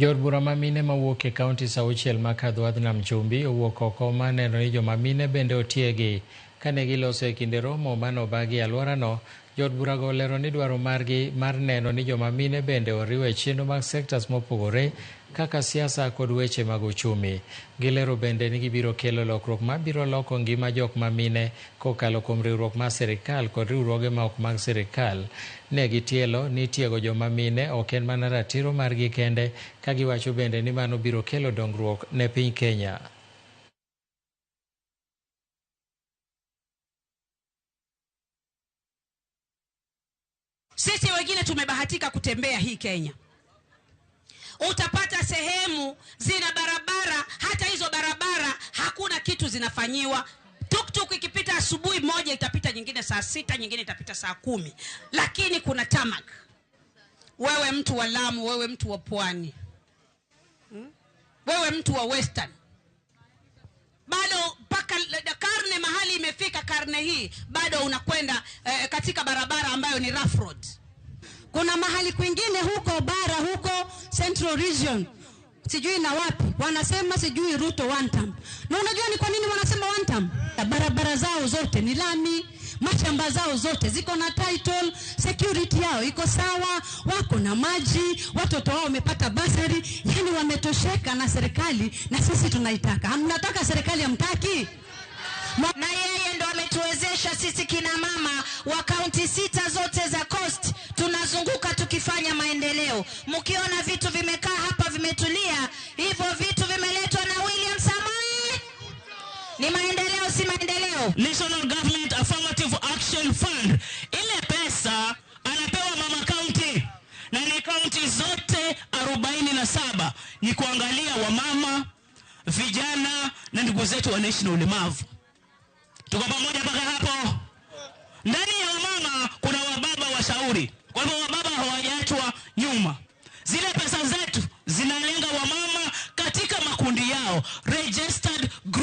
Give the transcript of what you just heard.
Jood bura ma mine mawuok e kaunti 6 ma Kadho Nam Chumbi owuok oko mar neno ni joma mine bende otiegi. Kane giloso e kinde romo manobagi e alworano, jood burago olero ni dwaro margi mar neno ni joma mine bende oriw e chenro mag sectors mopogore kaka siasa kod weche mag uchumi. Gilero bende ni gibiro kelo lokruok mabiro loko ngima jok ma mine kokalo kuom riwruok mar sirikal kod riwruoge ma ok mag sirikal. Ne gitielo ni tiego joma mine ok en mana ratiro margi kende, ka giwacho bende ni mano biro kelo dongruok ne piny Kenya. Sisi wengine tumebahatika kutembea hii Kenya. Utapata sehemu zina barabara, hata hizo barabara hakuna kitu zinafanyiwa. Tuktuk ikipita asubuhi moja itapita nyingine saa 6, nyingine itapita saa 10. Lakini kuna tarmac. Wewe mtu wa Lamu, wewe mtu wa Pwani, wewe mtu wa Western, bado mpaka karne mahali imefika karne hii bado unakwenda katika barabara ambayo ni rough road. Kuna mahali kwingine huko bara, huko Central Region, sijui na wapi, wanasema sijui Ruto one term. Na unajua ni kwa nini wanasema one term? Barabara zao zote ni lami, mashamba zao zote ziko na title, security yao iko sawa, wako na maji, watoto wao wamepata basari, yani wametosheka na serikali, na sisi tunaitaka. Hamnataka serikali, hamtaki? Na yeye ndo ametuwezesha sisi kina mama wa kaunti 6 zote za Coast tunazunguka tukifanya maendeleo. Mkiona vitu vimekaa hapa vimetulia, hivyo vitu vimeletwa na William Samoei. Ni maendeleo, si maendeleo? National Government Affirmative Action Fund, ile pesa anapewa mama county, na ni county zote 47, ni kuangalia wamama, vijana na ndugu zetu wanaishi na ulemavu. Tuko pamoja mpaka hapo? Ndani ya wamama kuna wababa washauri. Kwa hivyo wababa hawajaachwa nyuma. Zile pesa zetu zinalenga wamama katika makundi yao.